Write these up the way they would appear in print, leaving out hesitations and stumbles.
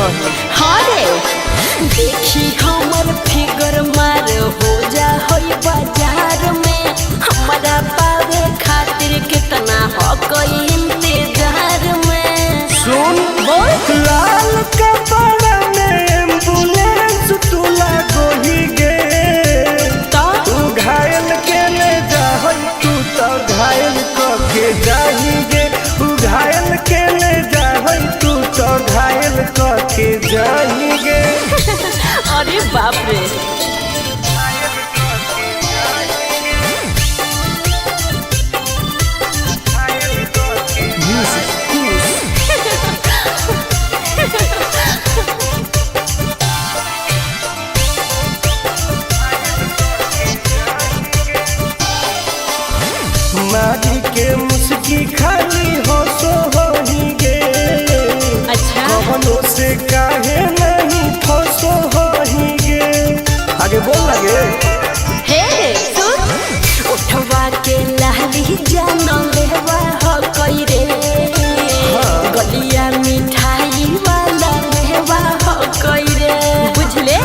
हई। हाँ रे, देखी हमर फिगर मार हो जा होई बाजार में। हमरा पावे खातिर कितना हो कोई इंतजार में। सुन, बोल। लाल कपड़ा में एम्बुलेंस तू लागोही गे। तो तू घायल के ले जाहई, तू तो घायल क के जाही गे। तू घायल के ले जाहई, तू तो घायल क के जाही गे। अरे बाप रे। मारी के मुस्की खाली हो सो होही गे। अच्छा। कवनो से काहे नहीं फसो होही गे। आगे बोल लगे। हे सुन, उठवा के लाली जानो लेवा हो कोई रे। गलिया मिठाई वाला मेवा हो कोई रे, बुझले।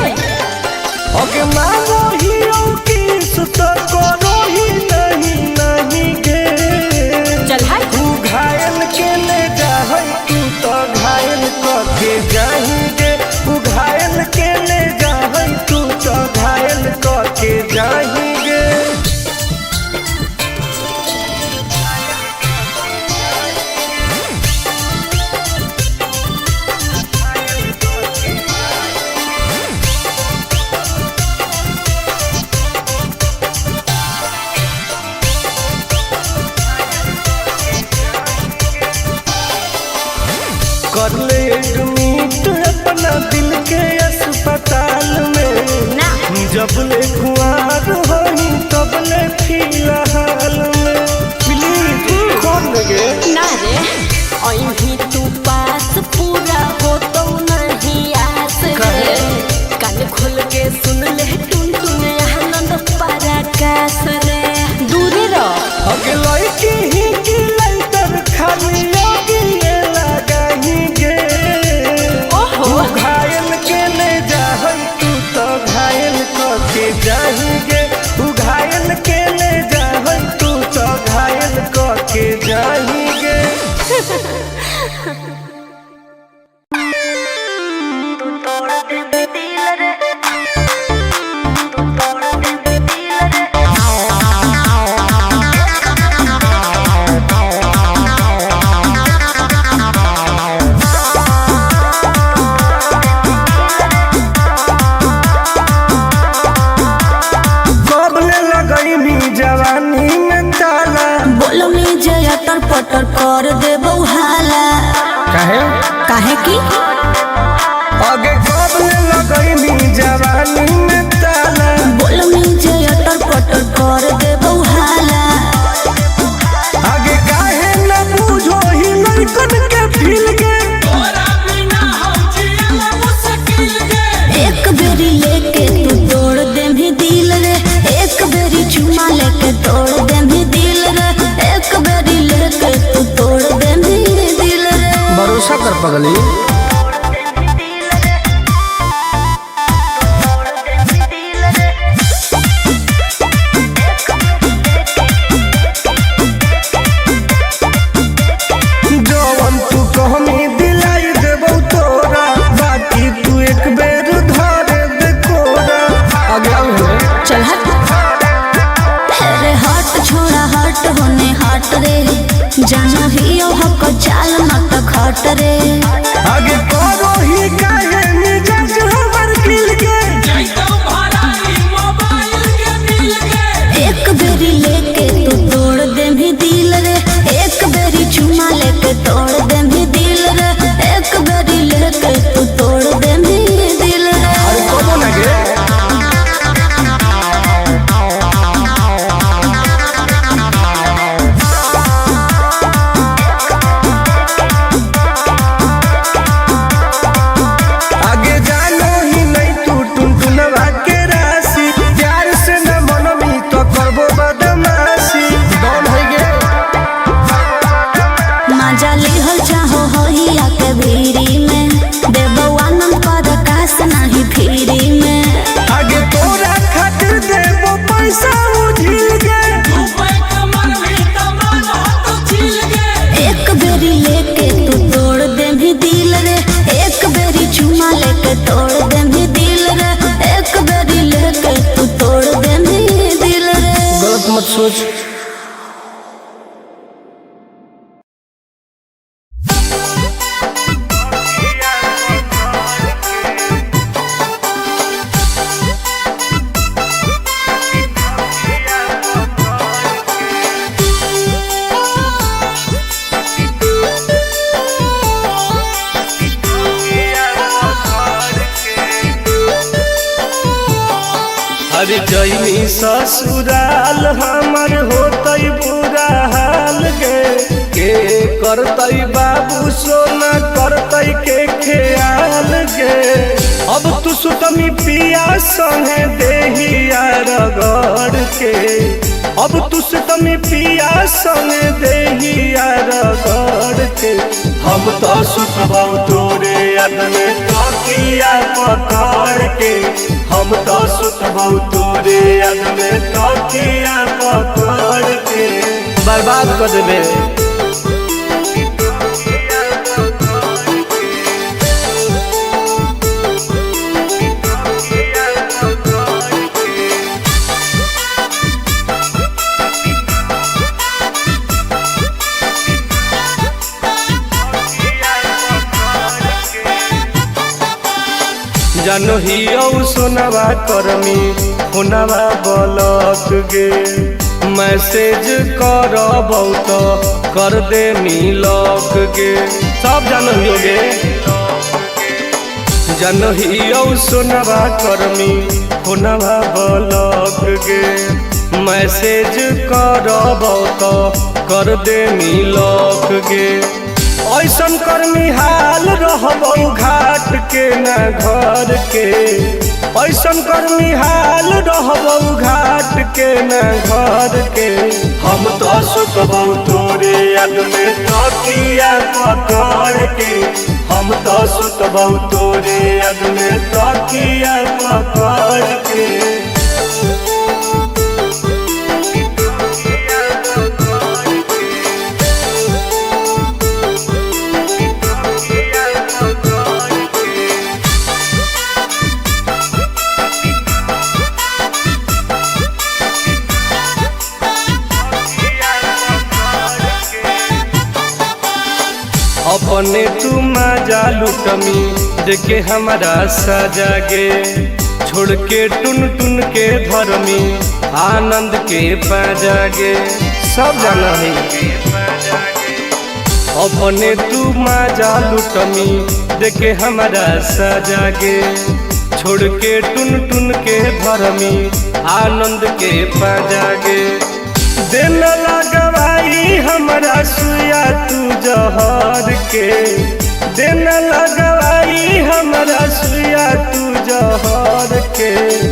ओके मानो ही की सुत करो ही नहीं नहीं गे। चल हट। तू घायल के ले जाहई, तू तो घायल क के जाही गे। तू घायल के ले जाहई, तू तो घायल क के जाही गे। कर ले एडमिट अपना दिल के अस्पताल में। ना। जब ले कुआर होही तब ले फिलहाल में। प्लीज कौन लगे। ना रे, अही तू पास पूरा हो तो नहीं आस रे। काहे? कान खोल के सुन ले टुन टुन आनंद पराकाश रे, दूरे रह। अगे लड़की ही की लाइटर खाली आगे लगाही गे। ओहो। तू घायल के ले जाहई, तू तो घायल क के जाही गे। तू घायल के ले जाहई, तू तो घायल क के जाही गे। कबले लगैनी जवानी में ताला। बोलो में जया तर पटर कर दे हाला। काहे? काहे की आगे कबले लगैनी जवानी में ताला। बोलो में जया तर पटर कर दे हाला। आगे काहे न बूझो ही लड़कन के फील के। एक बेरी लेके तू तोड़ दे भी दिल रे, एक बेरी चुमा लेके तोड़ दे भी दिल रे, एक बेरी लेके तू तोड़ दे भी दिल रे। भरोसा कर पगली। जवन तू कहनी दिलाई देबौ तोरा, बाकी तू एक बेर धरे दे कोरा। आगे आउ रे। चल हट। अरे हट छोड़ा हट होने हट रे, जानो ही हक चाल मत खट रे। आगे लिहल चाहो होइया के भीरी में, देबो आनंद पर कास नाही फ्री में। आगे तोरा खातिर देबो पैसा उझिल गे। एक बेरी लेके तू तोड़ दे भी दिल रे, एक बेरी चुमा लेके तोड़ दे भी दिल रे, एक बेरी लेके तू तोड़ दे भी दिल रे। गलत मत सोच। अरे जैनी ससुराल हमर होतई बुरा हाल गे, के करतई बाबू सोना करतई के ख्याल गे। अब तू सुतमी पिया संगे देहिया रगड़ के, अब तू सुतमी पिया संगे देहिया रगड़ के। हम तो सुतबौ तोरे याद में तकिया पकड़ के, हम तो सुतबौ तोरे याद में तकिया पकड़ के। बर्बाद कर देबे। जानो ही औ सोनावा करमी होनावा बलक गे, मैसेज करबौ तो कर दे मिलक गे। सब जानो ही गे, जानो ही औ सोनावा करमी होनावा बलक गे, मैसेज करबौ तो कर दे मिलक गे। ऐसन कर्मी हाल रहबौ घाट के न घर के, ऐसन कर्मी हाल रहबौ घाट के न घर के। हम तो सुतबौ तोरे याद में तकिया पकड़ के, हम तो सुतबौ तोरे याद में तकिया पकड़ के। अपने तू मजा लुटमी देखे हमारा सजा गे, छोड़ के टुन टुन के धर्मी आनंद के पाजा गे। सब जाना है अपने तू मजा लुटमी देखे हमारा सजा गे, छोड़ के टुन टुन के धर्मी आनंद के पाजा गे। दिन लगवाई हमारा सुया तू जहर के, दिन लगवाई हमारा सुया तू जहर के।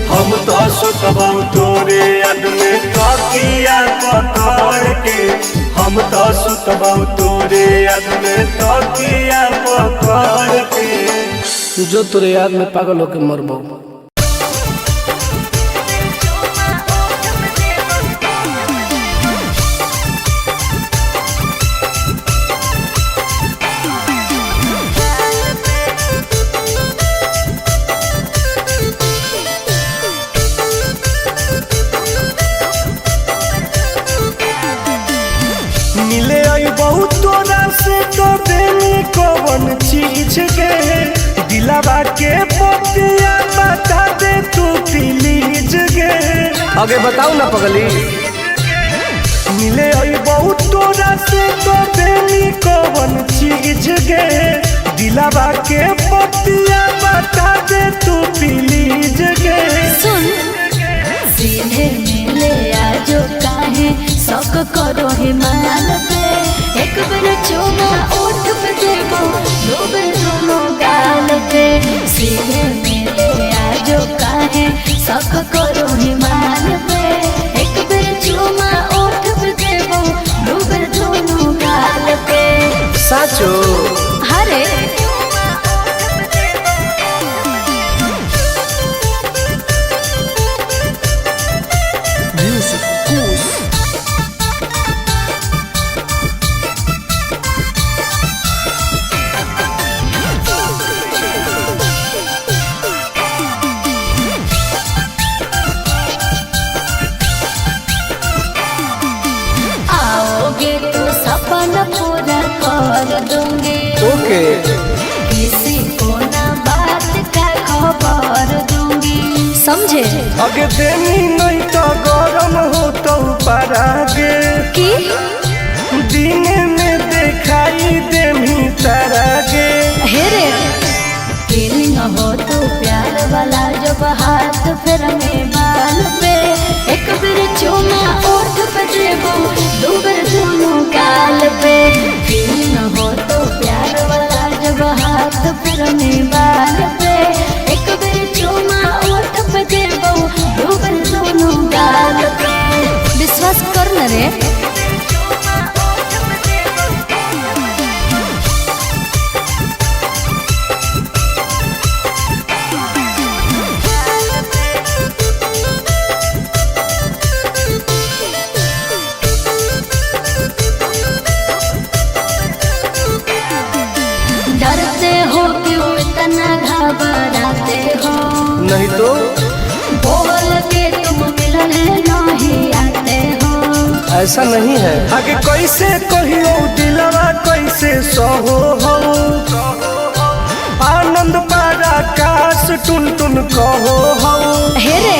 हम तो सुतबौ तोरे याद में तकिया पकड़ के, हम तो सुतबौ तोरे याद में तकिया पकड़ के। जो तोरे याद में पागल होके मरबो। मिले आई बहुत तोरा से तो देनी कवन चीज के, दिलावा के पतिया बता दे तू प्लीज गे। आगे बताऊ ना पगली। मिले आई बहुत तोरा से तो देनी कवन चीज गे, दिलावा के पतिया बता दे तू प्लीज गे। सुन सीधे मिले आजो काहे शौक करो हिमाल पे, एक बेर चुमा ओठ पे देबो दो बेर दोनों गाल पे। सीधे मिले आजो काहे शौक करो हिमाल पे, एक बेर चुमा ओठ पे देबो दो बेर दोनों गाल पे। साचो। हरे आओगे तो सपना पूरा कर दूंगी। ओके। किसी को ना बात का खबर दूंगी, समझे? अगे देनी नहीं तो गरम हो तो परागे की दिन में दिखाई देमी तारागे। हे रे फीलिंग हो तो प्यार वाला जब हाथ फिर में बाल पे एक बेर चूमा ओठ पे देबो, दो बेर दोनों गाल पे। फीलिंग हो तो प्यार वाला जब हाथ फिर में बाल पे एक बेर चूमा ओठ पे देबो, दो बेर दोनों गाल पे। विश्वास कर न रे। डरते हो क्यों इतना घबराते हो? नहीं तो बोल के तुम मिलने नहीं आते हो। ऐसा नहीं है। आगे कैसे कहियो दिलवा कैसे सहो हो, आनंद पारा काश टुन टुन कहो हो। हे रे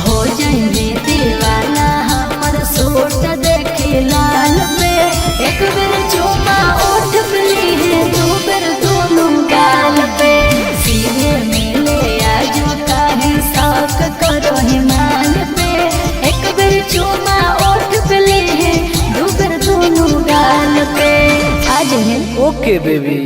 हो जाएंगे दीवाना हमर सूट देखे लाल पे एक बेर चूमा ओठ पे ली है, दो बेर दोनों गाल पे। सीधे मिले आजो काहे शौक करो हिमाल पे एक बेर चूमा ओठ पे ली है, दो बेर दोनों गाल पे। आज है ओके बेबी।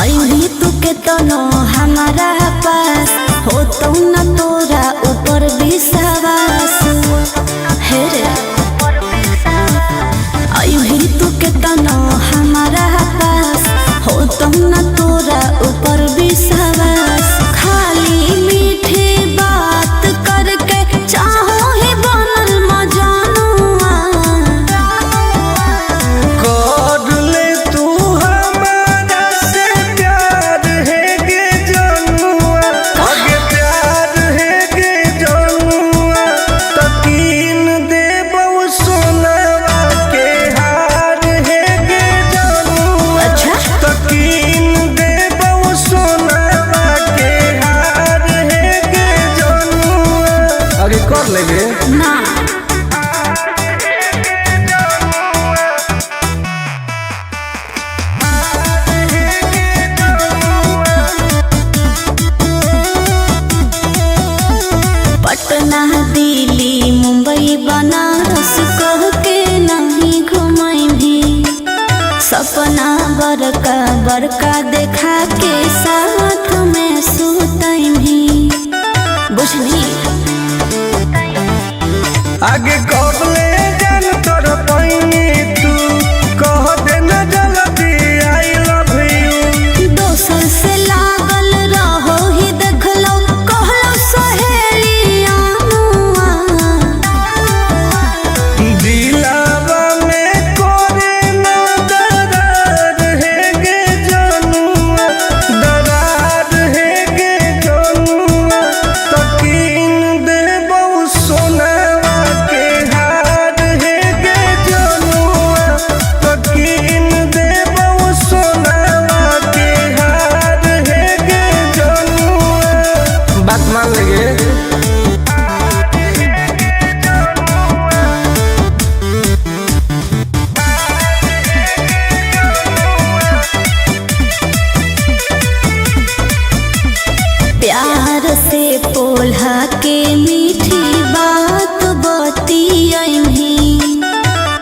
अभी तू के तनो हमारा पास हो तो न तोरा ऊपर विश्वास। हे रे अभी तू के तनो हमारा पास हो तो न तोरा ऊपर विश्वास। खाली मीठी बात करके चाहो ही बनल मजनुआ। कर ले तू हमारा से प्यार है गे जनुआ, आगे प्यार है गे जनुआ, तकीन देबौ सोनवा के हार है गे जनुआ। अच्छा। तकीन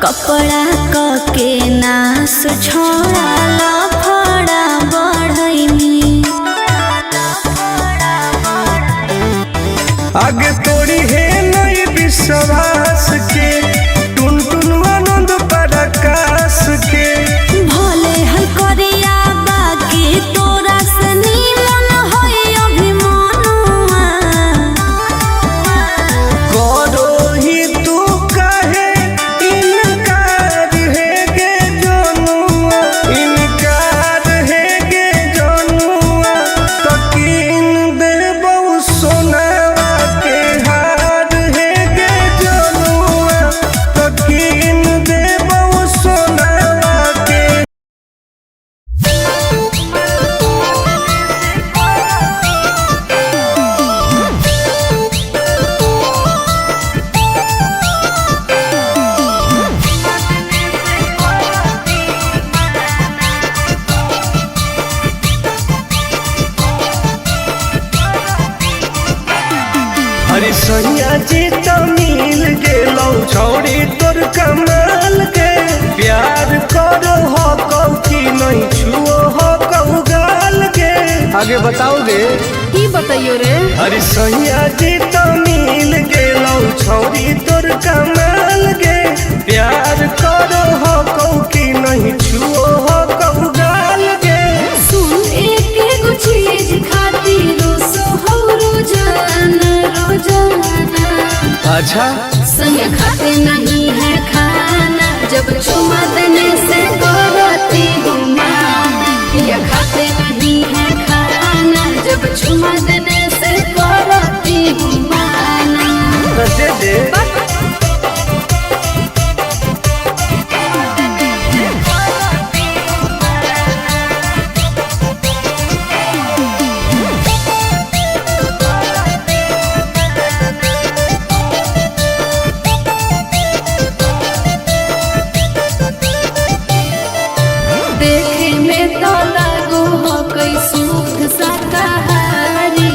कपड़ा क के नास छोड़ा लफड़ा बढ़ैनी। आगे तोड़ी है नहीं विश्वास के, टुन टुन आनंद पराकाश के। भोले है करिया बाकी तोरा से नीमन है अभिमानुआ। करो ही तू काहे इनकार है गे जनुआ, इनकार है गे जनुआ, तकीन देबौ सोनावा के हार है गे जनुआ, तकीन देबौ सोनावा के। अरे सैया जी तो मिल गेलौ छौड़ी तोर कमाल के, प्यार करो हो कौ की नहीं छुओ हो कौ गाल के। आगे बताओगे की बताइयो रे? अरे सैया जी तो मिल गेलौ छौड़ी तोर कमाल के, प्यार करो हो कौ की नहीं छुओ हो कौ गाल के। सुन, एक एगो चीज खातिर रोसो हो रोजाना रोजाना। अच्छा। संग खाते नहीं है खाना, जब चुमा देने से करती हूँ माना। ये खाते नहीं है खाना, जब चुमा देने से करती हूँ माना। तो दे दे। देखे में तो लागो हो कई शुद्ध शाकाहारी,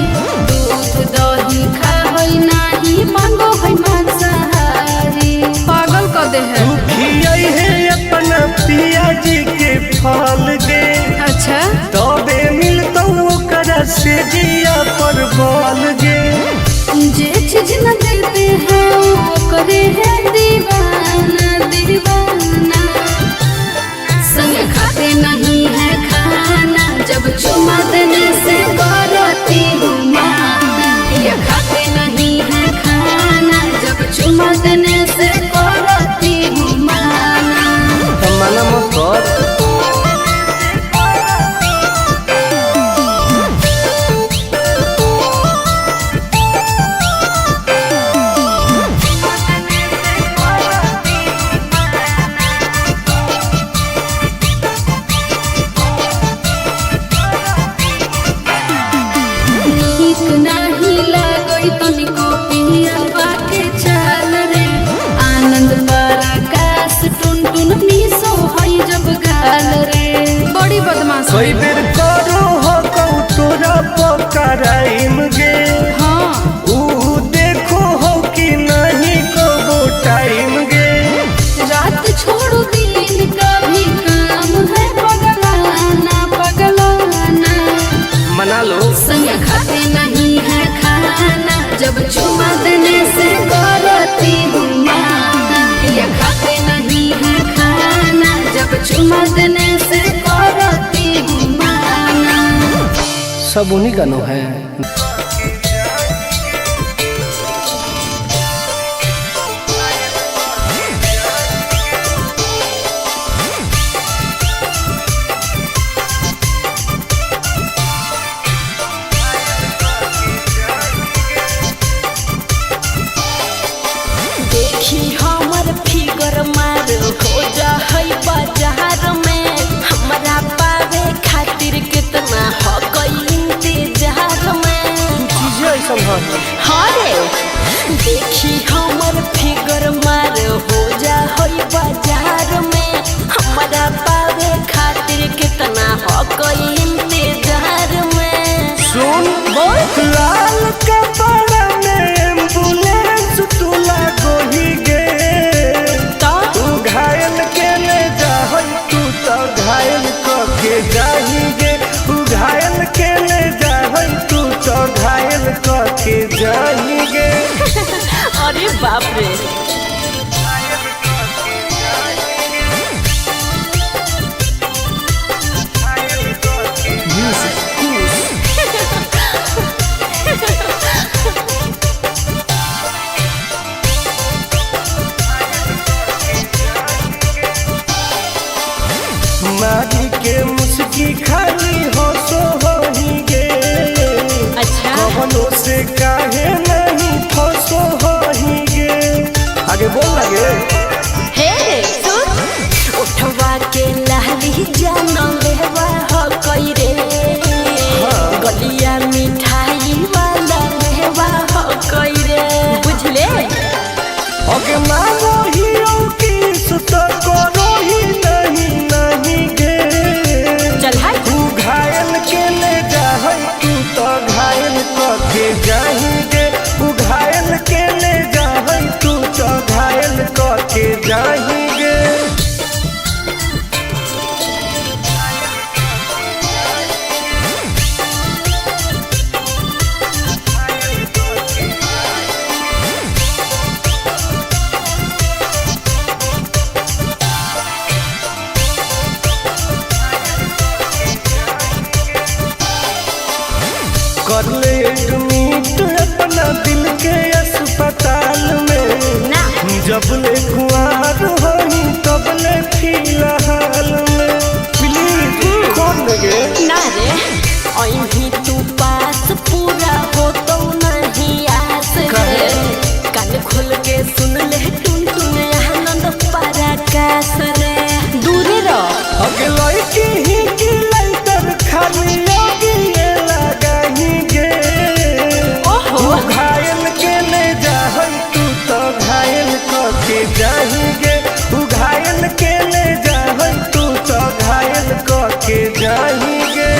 दूध दही खाबै नाही मांगो है मांसाहारी। पागल कर दे है। तू खियाई है अपना पिया जी के फल गे, अच्छा। तबे मिलतौ ओकरा से जिया पर बल गे। जे चीज न देते हैं वो करे है दीवाना दीवाना। संग खाते नहीं है खाना, जब चुमा देने से करती हूँ माना। ये खाते नहीं है खाना, जब चुमा देने से करती हूँ माना। तो मना मत कर। नीक नाही लागई तनिको पियवा के चाल रे, आनंद पराकाश टुन टुन मिसो हई जब गाल रे। बड़ी बदमाश। कई बेर करो हो कौ तोरा पकड़ाइम गे, हाँ। ऊ देखो हो कि नहीं कबो टाइम गे। रात छोड़ो दिन कभी काम है पगलाना पगलाना। मना लो। संग खाते नहीं है खाना, जब चुमा देने से करती हूँ माना। ये खाते नहीं है खाना, जब चुमा देने से करती हूँ माना। सब उन्हीं का नो है। देखी हमर फिगर मार हो जा है बाजार में, हमरा पावे खातिर कितना हो गई इंतजार में। करके जाएंगे। अरे बाप रे। मारी के मुस्की खाली हो सो हो गे। अच्छा। कवनों से काहे नहीं फसो हो गे। आगे बोल लगे। हे सुन, उठवा के लाली जान लेवा हो कई रे, गलिया मिठाई वाला लेवा हो कई रे, बुझले। अगे मानो ही किस तो करो ही नहीं नहीं गे। चल हट। तू घायल के ले जाहई तू तो घायल करके जाएंगे। तू घायल के ले जाहई तू तो घायल करके जाएंगे। कर ले एडमिट अपना दिल के अस्पताल में। ना। जब ले कुआर होई तब ले फिलहाल में। प्लीज कौन लगे। ना रे, अही तू पास पूरा हो तो नहीं आस रे। कान खोल के सुन ले टुन टुन आनंद पराकाश रे, दूरे रह। अगे लड़की ही की लाइटर खाली लगी लगाही गे। ओहो। तू घायल के ले जाहई तू तो घायल करके जाएंगे। तू घायल के ले जाहई तू तो घायल करके जाएंगे।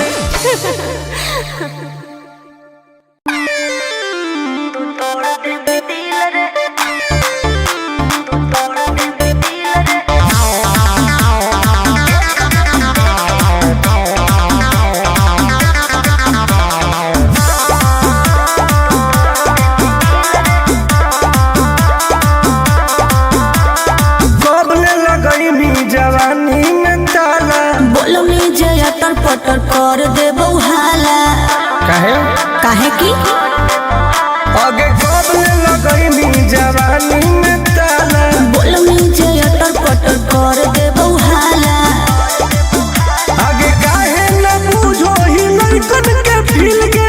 कब ले लगैनी जवानी में ताला। बोलो नी जय अटर पटर कर दे हाला। काहे? काहे की आगे कब ले लगैनी जवानी में ताला। बोलो नी जय अटर पटर कर दे हाला। आगे काहे न बूझो ही लड़कन के फील के।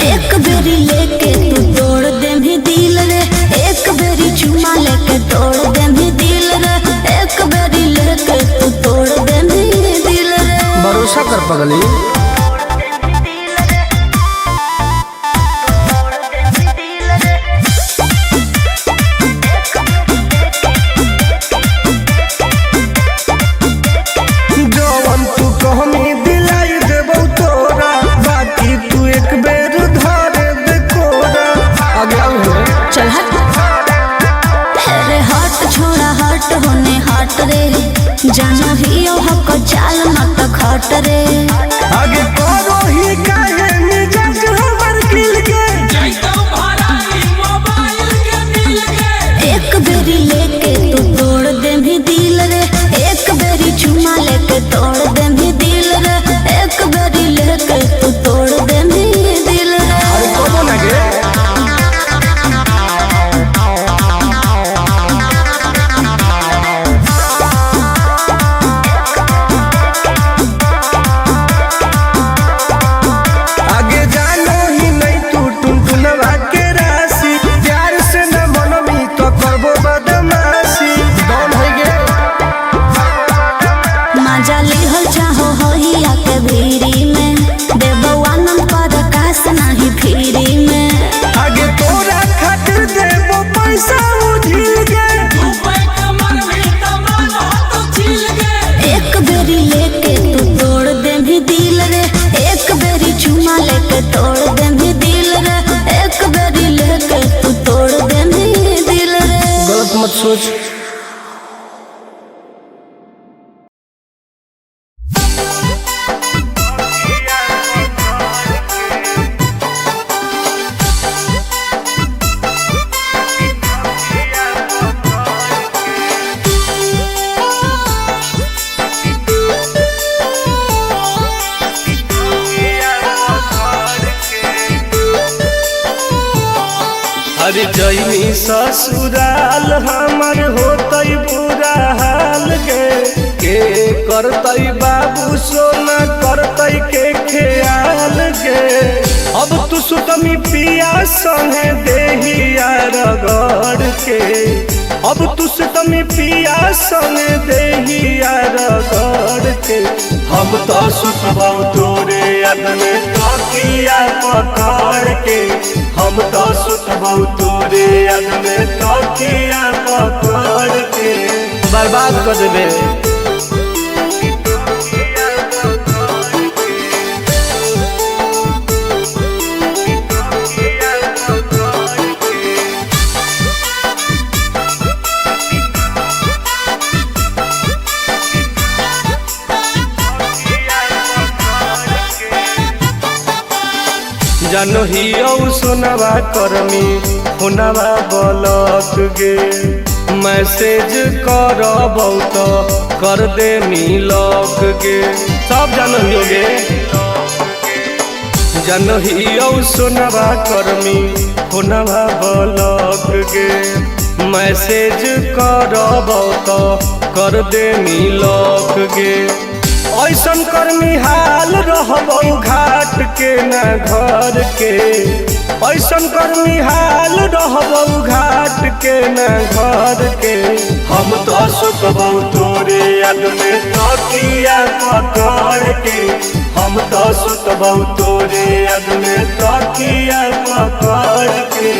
एक बेरी लेके तू तोड़ दे भी दिल रे, एक बेरी चुमा लेके तोड़ दे भी दिल रे, एक बेरी लेके तू तोड़ दे भी दिल रे। भरोसा कर पगली। जवन तू कहमी दिलाई देबौ तोरा, बाकी तू एक बेर धरे दे कोरा। आगे आउ हो। चल हट। अरे हट छोड़ा हट होने हट रे, जानो ही ओ हक चाल मत खट रे। आगे करो ही काहे मिजाज हमर खिल के। एक बेरी लेके तू तोड़ दे भी दिल रे, एक बेरी चुमा लेके तोड़ दे भी दिल रे, एक बेरी लेके तू तोड़ दे भी दिल रे। अरे कबो ना गे। आगे जानो ही नहीं तू टुनटुनवा के राशि। प्यार से न मनमी तो करबो बदमाशी। डॉन है गे। मजा लिहल चाहो होहिया के भीरी में, देबो आनंद पर कास नाही फिरी में। आगे तोरा खातिर देबो पैसा उझिल के। एक बेरी लेके तू तोड़ दे भी दिल रे, एक बेरी चुमा लेके तोड़ दे भी दिल रे, एक बेरी लेके तू तोड़ दे भी दिल रे। गलत मत सोच। Yeah. ससुराल हमर होतई बुरा हाल गे। के करतई बाबू सोना करतई के ख्याल गे। अब तू सुतमी पिया संगे देहिया रगड़ के। अब तू सुतमी पिया संगे देहिया रगड़ के। हम तो सुतबौ तोरे याद में तकिया पकड़ के। हम तो सुतबौ तोरे याद में तकिया पकड़ के। बर्बाद कर देबे। जानो ही औ सोनवा करमी होनवा बलक गे। मैसेज करबौ तो कर दे मिलक गे। सब जानो ही गे। जानो ही औ सोनवा करमी होनवा बलक गे। मैसेज करबौ तो कर दे मिलक गे। ऐसन करमी हाल रहबौ घाट के ना घर के। ऐसन करमी हाल रहबौ घाट के ना घर के। हम तो सुतबौ तोरे याद में तकिया पकड़ के। हम तो सुतबौ तोरे याद में तकिया पकड़ के।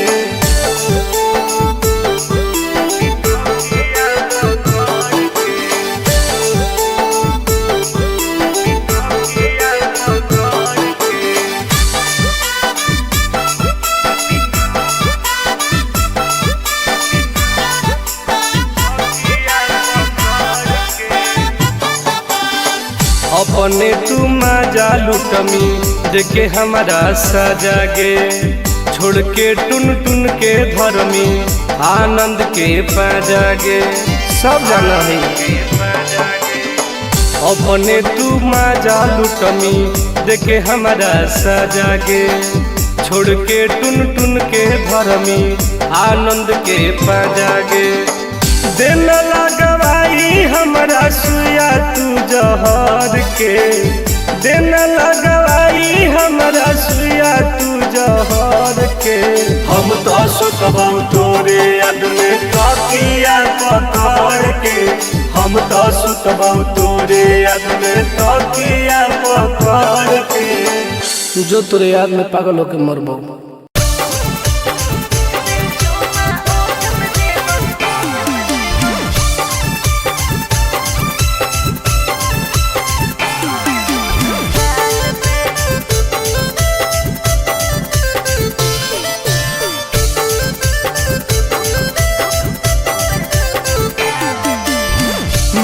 अपने तू मजा लुटमी देखे हमारा सजा गे। छोड़ के टुन टुन के धर्मी आनंद के पाजा गे। सब जाना है। अपने तू मजा लुटमी देखे हमारा सजा गे। छोड़ के टुन टुन के धर्मी आनंद के पाजा गे। दिन लगवाई हमरा सुया तू जहर के। दिन लगवाई हमरा सुया तू जहर के। हम तो सुतबौ तोरे याद में तकिया पकड़ के। हम तो सुतबौ तोरे याद में तकिया पकड़ के। जो तोरे याद में पागल होके मरबौ।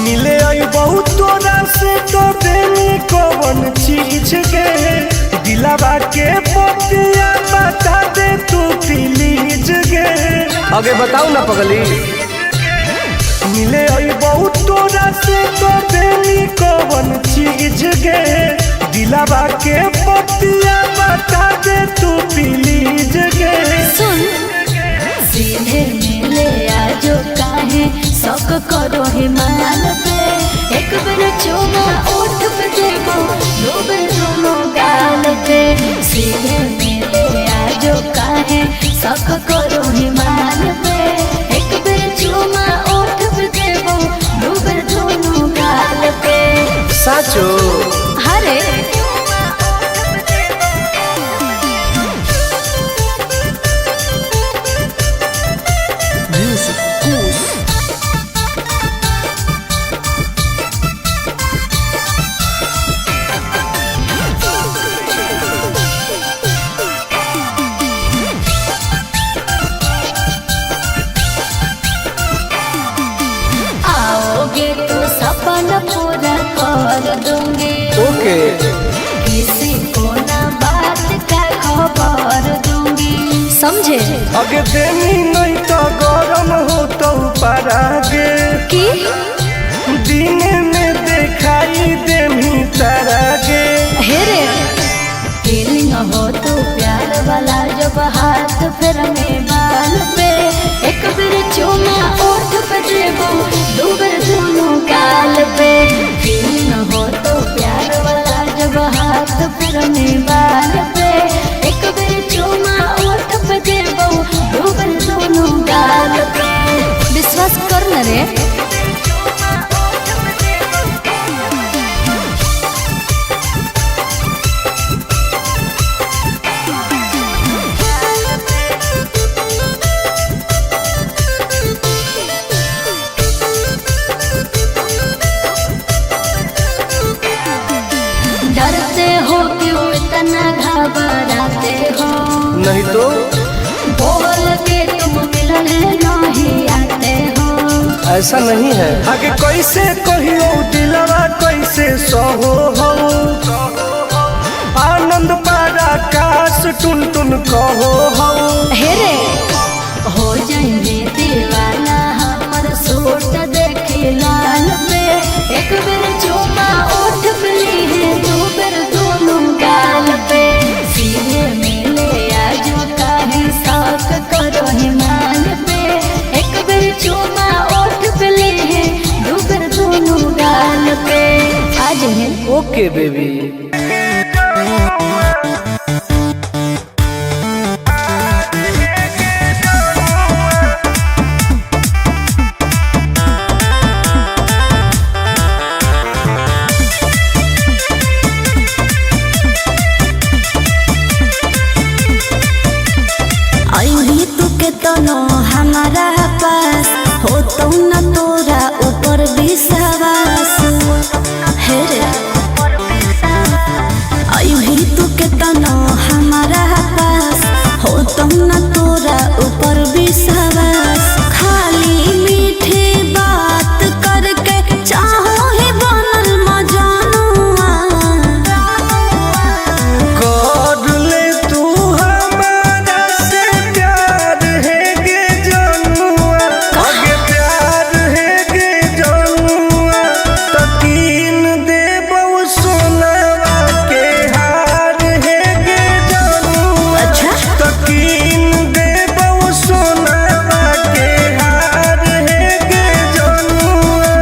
मिले आई बहुत तोरा से तो देनी कौन चीज के। दिलावा के पतिया बता दे तू प्लीज गे। आगे बताऊ ना पगली। मिले आई बहुत तोरा से तो देनी कौन चीज गे। दिलावा के पतिया बता दे तू प्लीज गे। सुन सीधे मिले आजो काहे शौक करो हिमाल पे। एक बेर चूमा ओठ पे देबो दो बेर दोनों गाल पे। सीधे मिले आजो काहे शौक करो हिमाल पे। एक बेर चूमा ओठ पे देबो दो बेर दोनों गाल पे। साचो हरे आओगे तो सपना पूरा कर दूंगी। ओके किसी को ना बात का खबर दूंगी। समझे अगे देनी नहीं तो गरम हो तो परागे। की दिन में दिखाई देमी तारागे। हे रे फीलिंग हो तो प्यार वाला जब हाथ फिर में बाल पे। एक देबो डूबे दोनों गाल पे। फिर हो तो प्यार वाला जब हाथ फिर बाल पे, एक बेर चुमा ओठ पे देबो डूबे दोनों गाल पे। विश्वास कर न रे। डरते हो क्यों इतना घबराते हो? नहीं तो बोल के तुम मिलने नहीं आते हो। ऐसा नहीं है। आगे कैसे कहियो दिलवा कैसे सहो हो, आनंद पारा काश टुन टुन कहो हो। हे रे हो जाएंगे दीवाना हमर सूट देखे लाल पे, एक बेर चुमा ओठ पे है दो बेर दोनों गाल पे। सीधे मिले आजो काहे शौक करो हिमाल पे, एक बेर चुमा ओठ पे है दो बेर दोनों गाल पे। आज है ओके बेबी। हमारा पास हो तो न तोरा ऊपर विश्वास हे रे। अयुही तू के तनो हमारा पास हो तो न तोरा ऊपर विश्वास। खाली मीठी बात करके चाहो ही बनल मजानुआ। कर ले तू हमारा से प्यार है गे जनुआ, आगे प्यार है गे जनुआ, तकीन देबौ सोनवा के हार है गे जनुआ। अच्छा। तकीन देबौ सोनवा के हार है गे जनुआ।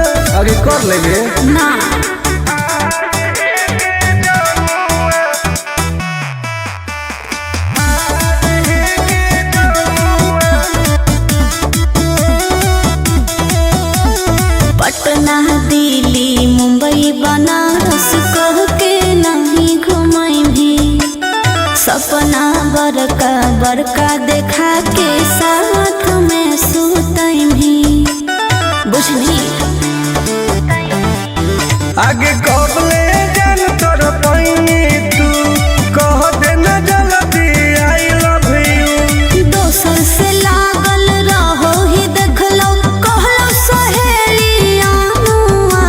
आगे कर लेंगे ना। पटना दिल्ली मुंबई बनारस कह के नहीं घुमाई भी, सपना बड़का बड़का देखा के साथ में सुतई भी। बुझली आगे कब ले जान तोर पैनी तू कह दे न जल्दी I love you. दोसर से लागल रहो ही देखलो कहलो सहेलिया मुआ।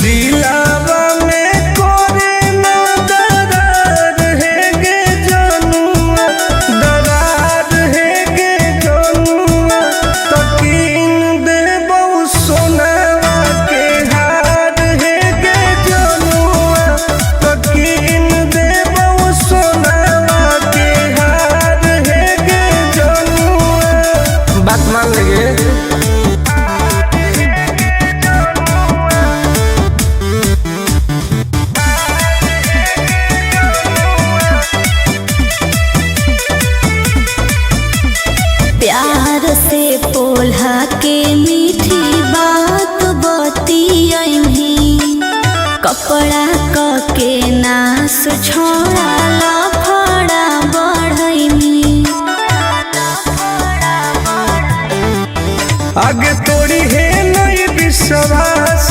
दिलावा में कोरे न दरार है गे जनुआ, दरार है गे जनुआ, तकीन देबौ सोनवा के हार है गे जनुआ, तकीन देबौ सोनवा के हार है गे जनुआ। बात मान लेंगे। प्यार से पोल्हा के मीठी बात बतियही, कपड़ा क के नास छोड़ा लफड़ा बढ़ैनी। आगे तोड़ी है नहीं विश्वास